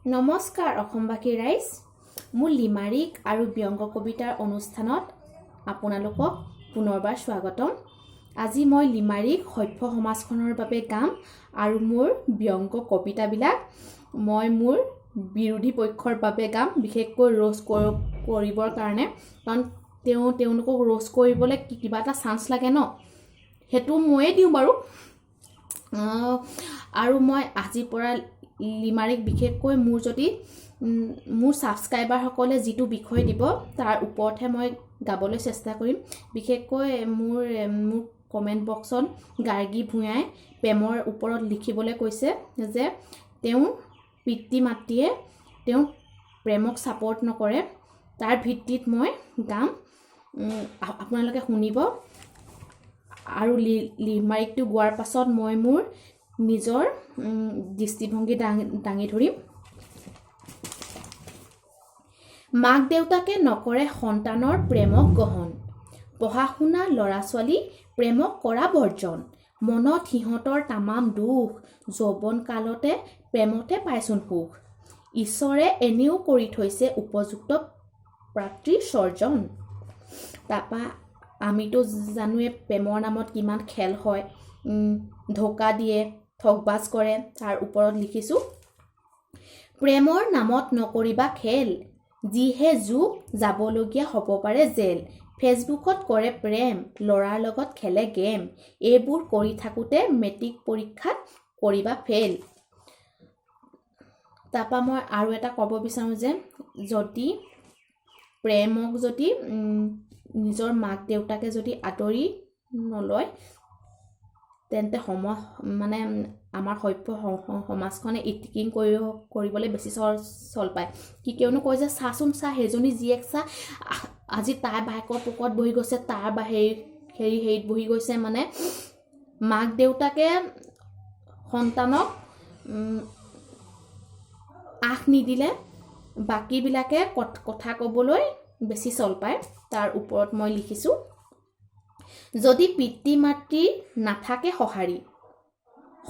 নমস্কাৰ অসমবাসী ৰাইজ। মোৰ লিমাৰিক আৰু ব্যংগ কবিতাৰ অনুষ্ঠানত আপোনালোকক পুনৰবাৰ স্বাগতম। আজি মই লিমাৰিক সভ্য সমাজখনৰ বাবে গাম আৰু মোৰ ব্যংগ কবিতাবিলাক মই মোৰ বিৰোধী পক্ষৰ বাবে গাম, বিশেষকৈ ৰ'ষ্ট কৰিবৰ কাৰণে। কাৰণ তেওঁলোকক ৰ'ষ্ট কৰিবলৈ কিবা এটা চান্স লাগে ন, সেইটো ময়ে দিওঁ বাৰু। আৰু মই আজিৰ পৰা লিমাৰিক বিশেষকৈ মোৰ ছাবস্ক্ৰাইবাৰসকলে যিটো বিষয় দিব, তাৰ ওপৰতহে মই গাবলৈ চেষ্টা কৰিম। বিশেষকৈ মোৰ মোৰ কমেণ্ট বক্সত গাৰ্গী ভূঞাই প্ৰেমৰ ওপৰত লিখিবলৈ কৈছে যে তেওঁৰ পিতৃ মাতৃয়ে তেওঁৰ প্ৰেমক ছাপৰ্ট নকৰে। তাৰ ভিত্তিত মই গাম, আপোনালোকে শুনিব। আৰু লিমাৰিকটো গোৱাৰ পাছত মই মোৰ নিজৰ দৃষ্টিভংগী দাঙি ধৰিম। মাক দেউতাকে নকৰে সন্তানৰ প্ৰেমক গ্ৰহণ, পঢ়া শুনা ল'ৰা ছোৱালী প্ৰেমক কৰা বৰ্জন। মনত সিহঁতৰ তামাম দুখ, যৌৱন কালতে প্ৰেমতে পায়চোন সুখ। ঈশ্বৰে এনেও কৰি থৈছে উপযুক্ত পাত্ৰীৰ সৰ্জন। তাৰপৰা আমিতো জানোৱে প্ৰেমৰ নামত কিমান খেল হয়, ঢকা দিয়ে, ঠগবাজ কৰে। তাৰ ওপৰত লিখিছোঁ, প্ৰেমৰ নামত নকৰিবা খেল, যিহে যুগ যাবলগীয়া হ'ব পাৰে জেল। ফেচবুকত কৰে প্ৰেম, ল'ৰাৰ লগত খেলে গেম, এইবোৰ কৰি থাকোঁতে মেট্ৰিক পৰীক্ষাত কৰিবা ফেইল। তাৰপৰা মই আৰু এটা ক'ব বিচাৰোঁ যে যদি প্ৰেমক যদি নিজৰ মাক দেউতাকে যদি আদৰি নলয়, তেন্তে মানে আমাৰ সভ্য সমাজখনে ইতিকিং কৰিবলৈ বেছি চল পায়। কি কিয়নো কয় যে চাচোন চা, সেইজনী জীয়েক চা, আজি তাৰ বায়েকৰ পকৰত বহি গৈছে, তাৰ বা হেৰি হেৰিত বহি গৈছে। মানে মাক দেউতাকে সন্তানক আশ নিদিলে বাকীবিলাকে কথা ক'বলৈ বেছি চল পায়। তাৰ ওপৰত মই লিখিছোঁ, যদি পিতৃ মাতৃৰ নাথাকে সঁহাৰি,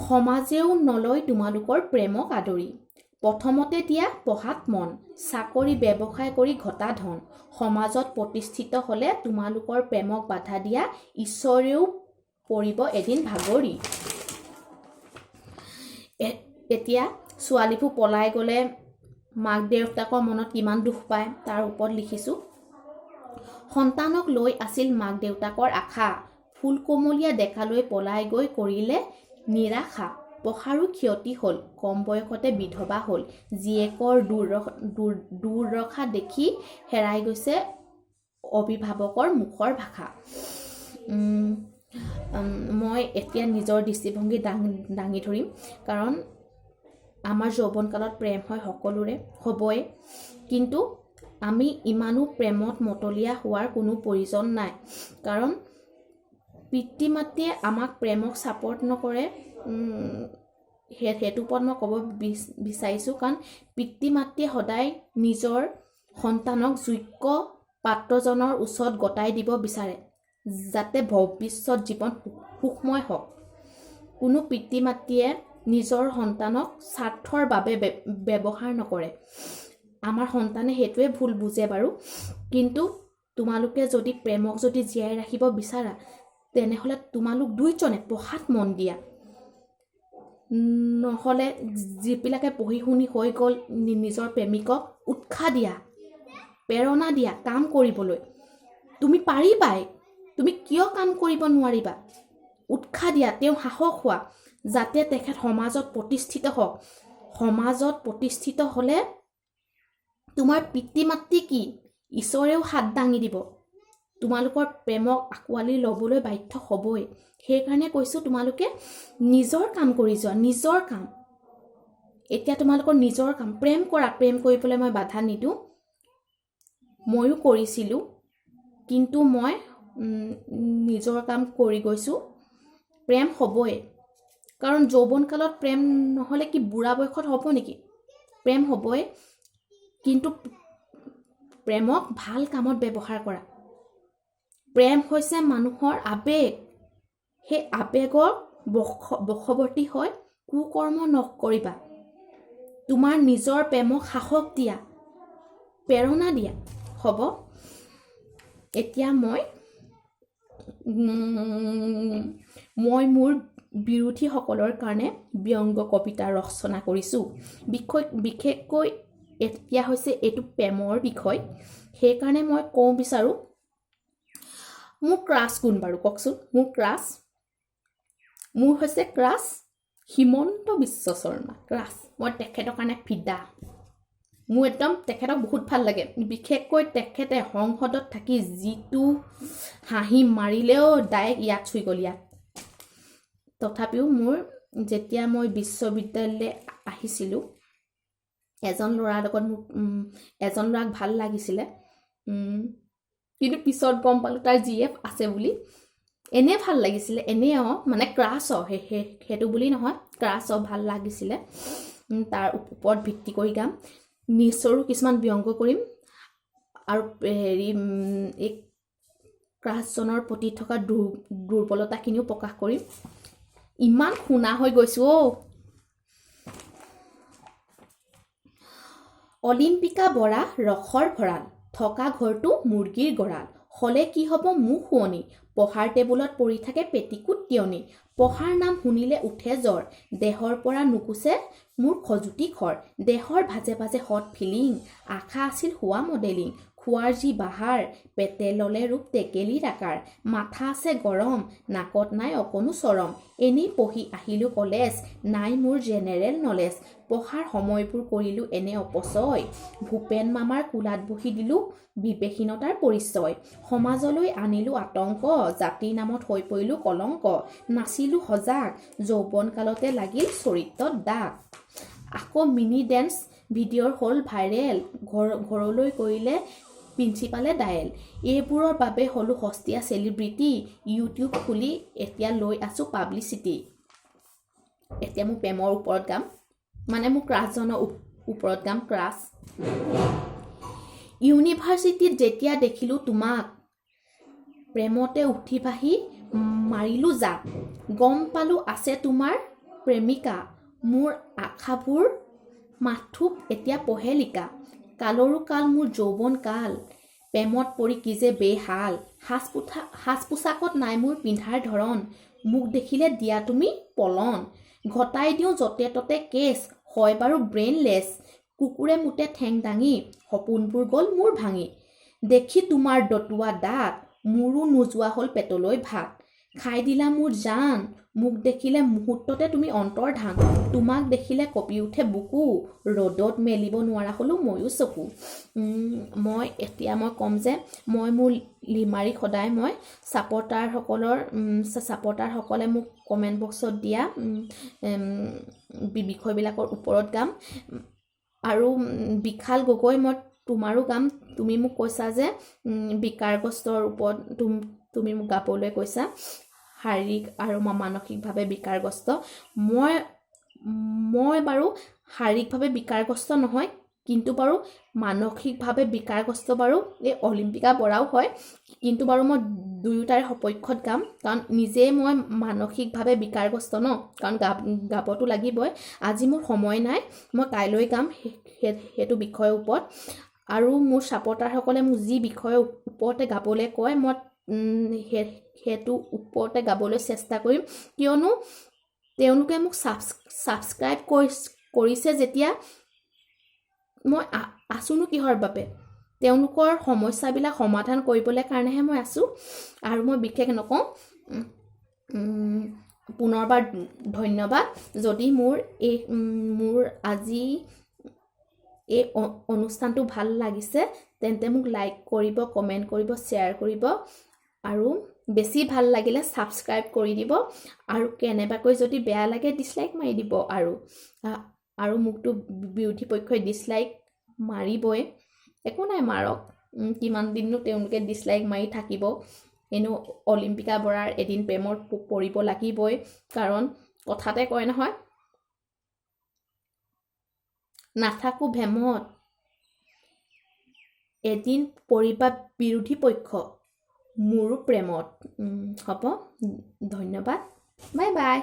সমাজেও নলয় তোমালোকৰ প্ৰেমক আদৰি। প্ৰথমতে দিয়া পঢ়াত মন, চাকৰি ব্যৱসায় কৰি ঘটা ধন। সমাজত প্ৰতিষ্ঠিত হ'লে তোমালোকৰ প্ৰেমক বাধা দিয়া ঈশ্বৰেও পৰিব এদিন ভাগৰি। এতিয়া ছোৱালীবোৰ পলাই গ'লে মাক দেউতাকৰ মনত কিমান দুখ পায়, তাৰ ওপৰত লিখিছোঁ, সন্তানক লৈ আছিল মাক দেউতাকৰ আশা, ফুল কোমলীয়া ডেকালৈ পলাই গৈ কৰিলে নিৰাশা। পঢ়াৰো ক্ষতি হ'ল, কম বয়সতে বিধৱা হ'ল, জীয়েকৰ দুৰ্দশা দেখি হেৰাই গৈছে অভিভাৱকৰ মুখৰ ভাষা। মই এতিয়া নিজৰ দৃষ্টিভংগী দাঙি ধৰিম। কাৰণ আমাৰ যৌৱন কালত প্ৰেম হয় সকলোৰে, হ'বই, কিন্তু আমি ইমানো প্ৰেমত মতলীয়া হোৱাৰ কোনো প্ৰয়োজন নাই। কাৰণ পিতৃ মাতৃয়ে আমাক প্ৰেমক ছাপৰ্ট নকৰে, সেইটোৰ ওপৰত মই ক'ব বিচাৰিছোঁ। কাৰণ পিতৃ মাতৃয়ে সদায় নিজৰ সন্তানক যোগ্য পাত্ৰজনৰ ওচৰত গতাই দিব বিচাৰে, যাতে ভৱিষ্যত জীৱন সুখময় হওক। কোনো পিতৃ মাতৃয়ে নিজৰ সন্তানক স্বাৰ্থৰ বাবে ব্যৱহাৰ নকৰে। আমাৰ সন্তানে সেইটোৱে ভুল বুজে বাৰু। কিন্তু তোমালোকে যদি প্ৰেমক যদি জীয়াই ৰাখিব বিচাৰা, তেনেহ'লে তোমালোক দুইজনে পঢ়াত মন দিয়া। নহ'লে যিবিলাকে পঢ়ি শুনি হৈ গ'ল, নিজৰ প্ৰেমিকক উৎসাহ দিয়া, প্ৰেৰণা দিয়া কাম কৰিবলৈ। তুমি পাৰিবাই, তুমি কিয় কাম কৰিব নোৱাৰিবা? উৎসাহ দিয়া, তেওঁ সাহস হোৱা, যাতে তেখেত সমাজত প্ৰতিষ্ঠিত হওক। সমাজত প্ৰতিষ্ঠিত হ'লে তোমাৰ পিতৃ মাতৃ কি, ঈশ্বৰেও হাত দাঙি দিব। তোমালোকৰ প্ৰেমক আঁকোৱালি ল'বলৈ বাধ্য হ'বই। সেইকাৰণে কৈছোঁ, তোমালোকে নিজৰ কাম কৰি যোৱা, নিজৰ কাম। এতিয়া তোমালোকৰ নিজৰ কাম, প্ৰেম কৰা, প্ৰেম কৰিবলৈ মই বাধা নিদিওঁ। ময়ো কৰিছিলোঁ, কিন্তু মই নিজৰ কাম কৰি গৈছোঁ। প্ৰেম হ'বই, কাৰণ যৌৱন কালত প্ৰেম নহ'লে কি বুঢ়া বয়সত হ'ব নেকি? প্ৰেম হ'বই, কিন্তু প্ৰেমক ভাল কামত ব্যৱহাৰ কৰা। প্ৰেম হৈছে মানুহৰ আৱেগ। সেই আৱেগৰ বশৱৰ্তী হৈ কুকৰ্ম নকৰিবা। তোমাৰ নিজৰ প্ৰেমক সাহস দিয়া, প্ৰেৰণা দিয়া। হ'ব, এতিয়া মই মই মোৰ বিৰোধীসকলৰ কাৰণে ব্যংগ কবিতা ৰচনা কৰিছোঁ। বিশেষকৈ এতিয়া হৈছে এইটো প্ৰেমৰ বিষয়, সেইকাৰণে মই কওঁ বিচাৰোঁ। মোৰ ক্ৰাছ কোন বাৰু কওকচোন? মোৰ ক্ৰাছ, মোৰ হৈছে ক্ৰাছ হিমন্ত বিশ্ব শৰ্মা ক্ৰাছ। মই তেখেতৰ কাৰণে ফিদা। মোৰ একদম তেখেতক বহুত ভাল লাগে। বিশেষকৈ তেখেতে সংসদত থাকি যিটো হাঁহি মাৰিলেও ডাইৰেক্ট ইয়াত চুই গ'ল ইয়াত। তথাপিও মোৰ যেতিয়া মই বিশ্ববিদ্যালয়লৈ আহিছিলোঁ, এজন ল'ৰাৰ লগত মোক এজন ল'ৰাক ভাল লাগিছিলে, কিন্তু পিছত গম পালোঁ তাৰ জি এফ আছে বুলি। এনেই ভাল লাগিছিলে, এনেই অঁ, মানে ক্ৰাছ অঁ, সেই সেইটো বুলি নহয়, ক্ৰাছ অঁ, ভাল লাগিছিলে। তাৰ ওপৰত ভিত্তি কৰি গাম, নিজৰো কিছুমান ব্যংগ কৰিম আৰু হেৰি এই ক্ৰাছজনৰ প্ৰতি থকা দুৰ্বলতাখিনিও প্ৰকাশ কৰিম। ইমান শুনা হৈ গৈছোঁ অ'। অলিম্পিকা বৰা ৰসৰ ভঁৰাল, থকা ঘৰটো মুৰ্গীৰ গঁৰাল, হ'লে কি হ'ব মুখ শুৱনি, পঢ়াৰ টেবুলত পৰি থাকে পেটিকোট তিয়নি, পঢ়াৰ নাম শুনিলে উঠে জ্বৰ, দেহৰ পৰা নুগুচে মোৰ খজুতি খৰ, দেহৰ ভাজে ভাজে হট ফিলিং, আশা আছিল হোৱা মডেলিং, খোৱাৰ যি বাহাৰ, পেটে ল'লে ৰূপ টেকেলিৰ আকাৰ, মাথা আছে গৰম, নাকত নাই অকণো চৰম, এনেই পঢ়ি আহিলোঁ কলেজ, নাই মোৰ জেনেৰেল নলেজ, পঢ়াৰ সময়বোৰ কৰিলোঁ এনে অপচয়, ভূপেন মামাৰ কোলাত বহি দিলোঁ বিবেকহীনতাৰ পৰিচয়, সমাজলৈ আনিলোঁ আতংক, জাতিৰ নামত হৈ পৰিলোঁ কলংক, নাছিলোঁ সজাগ, যৌৱন কালতে লাগিল চৰিত্ৰত দাগ। আকৌ মিনি ডেন্স ভিডিঅ'ৰ হ'ল ভাইৰেল, ঘৰলৈ কৰিলে প্ৰিন্সিপালে ডায়েল, এইবোৰৰ বাবে হ'লোঁ সস্তীয়া চেলিব্ৰিটি, ইউটিউব খুলি এতিয়া লৈ আছোঁ পাব্লিচিটি। এতিয়া মোৰ প্ৰেমৰ ওপৰত গাম, মানে মোৰ ক্ৰাছজনৰ ওপৰত গাম। ক্ৰাছ ইউনিভাৰ্চিটিত যেতিয়া দেখিলোঁ তোমাক, প্ৰেমতে উঠি ভাহি মাৰিলোঁ জাপ, গম পালোঁ আছে তোমাৰ প্ৰেমিকা, মোৰ আশাবোৰ মাথোঁ এতিয়া প্ৰহেলিকা, কালৰো কাল মোৰ যৌৱন কাল, প্ৰেমত পৰি কি যে বেহাল, সাজ পোছাকত নাই মোৰ পিন্ধাৰ ধৰণ, মোক দেখিলে দিয়া তুমি পলন, ঘটাই দিওঁ য'তে ত'তে কেছ, হয় বাৰু ব্ৰেইনলেছ, কুকুৰে মোতে ঠেং দাঙি সপোনবোৰ গ'ল মোৰ ভাঙি, দেখি তোমাৰ দতুৱা দাঁত, মোৰো নোযোৱা হ'ল পেটলৈ ভাত, খাই দিলা মোৰ জান, মোক দেখিলে মুহূৰ্ততে তুমি অন্তৰ্ধান, তোমাক দেখিলে কঁপি উঠে বুকু, ৰ'দত মেলিব নোৱাৰা হ'লোঁ ময়ো চকু। মই এতিয়া মই ক'ম যে মই মোৰ লিমাৰিক সদায় মই ছাপৰ্টাৰসকলে মোক কমেণ্ট বক্সত দিয়া বিষয়বিলাকৰ ওপৰত গাম। আৰু বিশাল গগৈ, মই তোমাৰো গাম। তুমি মোক কৈছা যে বিকাৰগ্ৰস্তৰ ওপৰত তুমি মোক গাবলৈ কৈছা, শাৰীৰিক আৰু মানসিকভাৱে বিকাৰগ্ৰস্ত। মই বাৰু শাৰীৰিকভাৱে বিকাৰগ্ৰস্ত নহয়, কিন্তু বাৰু মানসিকভাৱে বিকাৰগ্ৰস্ত বাৰু এই অলিম্পিকা বৰাও হয়, কিন্তু বাৰু মই দুয়োটাৰে সপক্ষত গাম, কাৰণ নিজেই মই মানসিকভাৱে বিকাৰগ্ৰস্ত ন, কাৰণ গাবতো লাগিবই। আজি মোৰ সময় নাই, মই কাইলৈ গাম সেইটো বিষয়ৰ ওপৰত। আৰু মোৰ ছাপৰ্টাৰসকলে মোক যি বিষয়ৰ ওপৰতে গাবলৈ কয়, মই সেইটো ওপৰতে গাবলৈ চেষ্টা কৰিম, কিয়নো তেওঁলোকে মোক ছাবস্ক্ৰাইব কৰিছে যেতিয়া মই আছোঁনো কিহৰ বাবে? তেওঁলোকৰ সমস্যাবিলাক সমাধান কৰিবলৈ কাৰণেহে মই আছোঁ। আৰু মই বিশেষ নকওঁ। পুনৰবাৰ ধন্যবাদ। যদি মোৰ আজি এই অনুষ্ঠানটো ভাল লাগিছে, তেন্তে মোক লাইক কৰিব, কমেণ্ট কৰিব, শ্বেয়াৰ কৰিব আৰু বেছি ভাল লাগিলে ছাবস্ক্ৰাইব কৰি দিব। আৰু কেনেবাকৈ যদি বেয়া লাগে ডিছলাইক মাৰি দিব। আৰু মোকতো বিৰোধী পক্ষই ডিছলাইক মাৰিবই, একো নাই মাৰক, কিমান দিননো তেওঁলোকে ডিছলাইক মাৰি থাকিব। এনেও অলিম্পিকা বৰাৰ এদিন প্ৰেমত পৰিব লাগিবই, কাৰণ কথাতে কয় নহয়, নাথাকোঁ ভেমত, এদিন পৰিবা বিৰোধী পক্ষ মোৰো প্ৰেমত। হ'ব, ধন্যবাদ, বাই বাই।